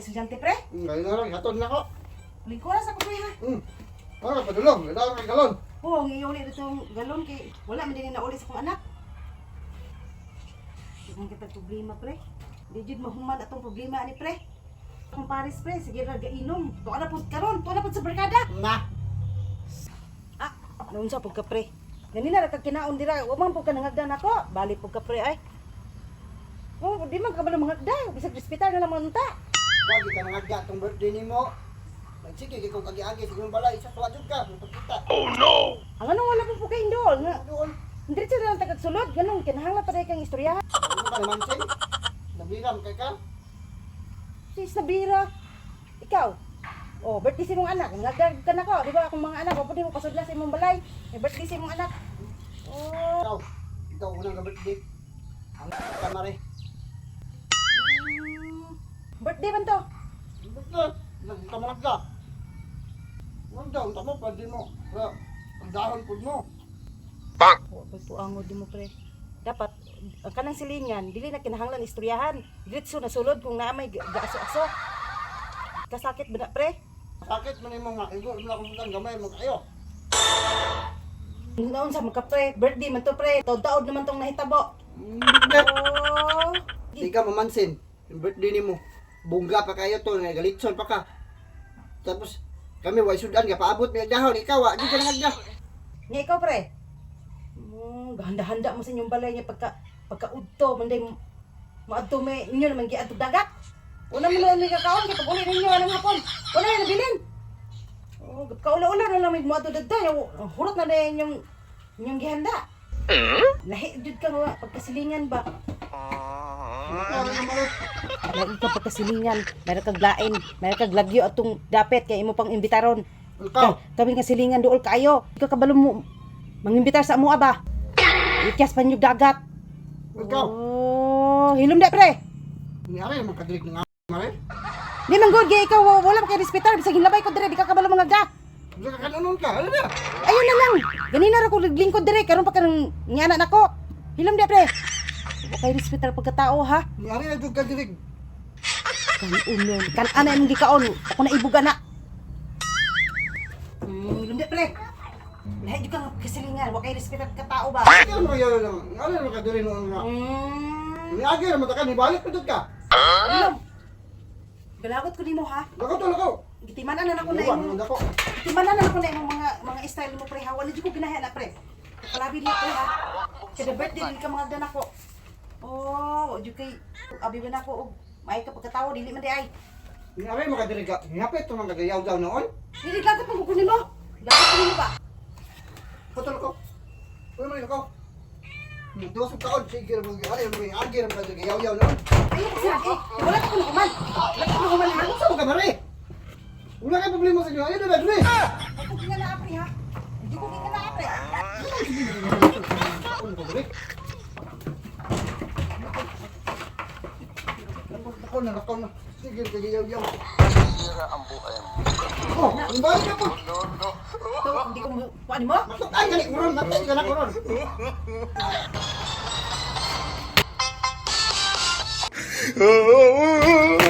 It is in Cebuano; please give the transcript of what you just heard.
Estudyante, pre. Ngayon na lang, hatod na ko. Lingkuran sa ko, pre, ha. Ano, padulong, wala kang galon. Oo, ang iuli dito galon kay wala man din nauli sa akong anak. Daghan kita problema, pre. Di jud mahuman atong problema ani, pre. Akong pares, pre, sige ra gainom. Tuwa na pud karon, tuwa na pud sa barkada. Na. Ah, naunsa pud ka, pre? Ganina ra ka kinaon dira, wa man pud ka nangagda nako. Bali pud ka, pre, ay. Oh, di man ka ba mangagda? Bisag respetar na lang man unta. Wagi ka nangagda tong birthday nimo. Nagsige kay kong agi-agi sa imong balay sa tuwa jud ka, magpakita. Ang anong wala po kay indol nga. Doon. Diretso na lang tagag sulod, ganun kinahanglan pa kang istorya. Ano ka naman sin? Nabiram kay ka? Sis nabira. Ikaw. Oh, birthday sa imong anak. Nagdag ka na ko, di ba? Akong mga anak, pwede mo pasudla sa imong balay. May birthday sa imong anak. Oh, Ikaw, ikaw unang ka birthday. Ang ka mare. Birthday man to. Birthday, nagkamalagda. Wala unta mo pwede mo. Ra, ang dahon pud mo. Wa pud puangod di mo, pre. Dapat ang kanang silingan, dili na kinahanglan istoryahan. Diretso na sulod kung naa may gaaso-aso. Kasakit ba na, pre? Sakit man imong nga igo mo akong butang gamay mo kayo. Naon sa mga pre, birthday man to, pre. Taod-taod naman tong nahitabo. Oh. Di ka mamansin. Yung birthday nimo. Bongga pa kayo to, nga galitson pa ka. Tapos kami way sudan ka paabot mi dahon ikaw wa di ka nagda. Nga ikaw, pre. Gahanda-handa mo sa inyong balay niya pagka pagka udto man day maadto may inyo naman giadto dagat. Una mo na may kakaon kay pag uli ninyo anong hapon. Wala na nabilin. Oh, kaula-ula na lang may moadto dagda. Hurot na na inyong inyong gihanda. Lahi jud ka nga pagkasilingan ba? Ano na mare? Lahi ka pagkasilingan, meron kag lain, meron kag lagyo atong dapit kay imo pang imbitaron. Ikaw, Kami nga silingan dool kayo. Ikaw kabalo mo mangimbitar sa amoa ba? Ikyas pa niyo dagat. ikaw. Oh, hilom da, pre. Ni are man kadrik nga mare. Di man good gay ikaw wala man kay respetar bisag hinlabay ko dire di ka kabalo mga ga. Bisa ka kanon ka. Ano na? Ayun na lang. Ganina ra ko naglingkod dire karon pa kanang ngana nako. Hilom da, pre. Wa kay respetar pagkatao ha. Ni are na jud kadrik. Kan unon kan ana imong gikaon. Ako na ibuga na. Hilom da, pre. Lahi jud ka nga kasilingan, wa kay respetar pagkatao ba? Ikaw mo yaw lang. Are man kadrik noon nga. Ni agi ra man ta ka ni balik pa jud ka. Hilom. Galagot ko nimo ha. Lakaw to lakaw. Gitimanan na nako na Iwan imong man dako. Gitimanan na nako na imong mga mga style mo, pre, ha. Wala jud ko ginahi na, pre. Kalabi niya, pre, ha. Kada birthday din ka mga nako. Oh, wa jud kay abi ba nako og may ka pagkatawo dili man di ay. Ni are man kadrik ka. Ngapit to man kagayaw daw noon. Dili lagot man ko nimo. Lagot ko nimo ba? Kato lakaw. Wala man lakaw. Dos taon sige ra mo are mo agi ra man kadrik yaw yaw noon. Ayaw ko sila eh. Wala ka kuno human. Wala ka kuno human ha. Ano sa ka mare? Wala kay problema sa inyo. Ayun na dre. Ako gingana, pre, ha. Hindi ko gingana, pre. Ako na, ako na. Sige, sige, yaw, yaw. Sira ang buhay mo. Oh, ang balik ka po. Lolo. To, hindi ko mo kuan mo. Matukan ka ni Uron, matukan ka na, Uron. Oh.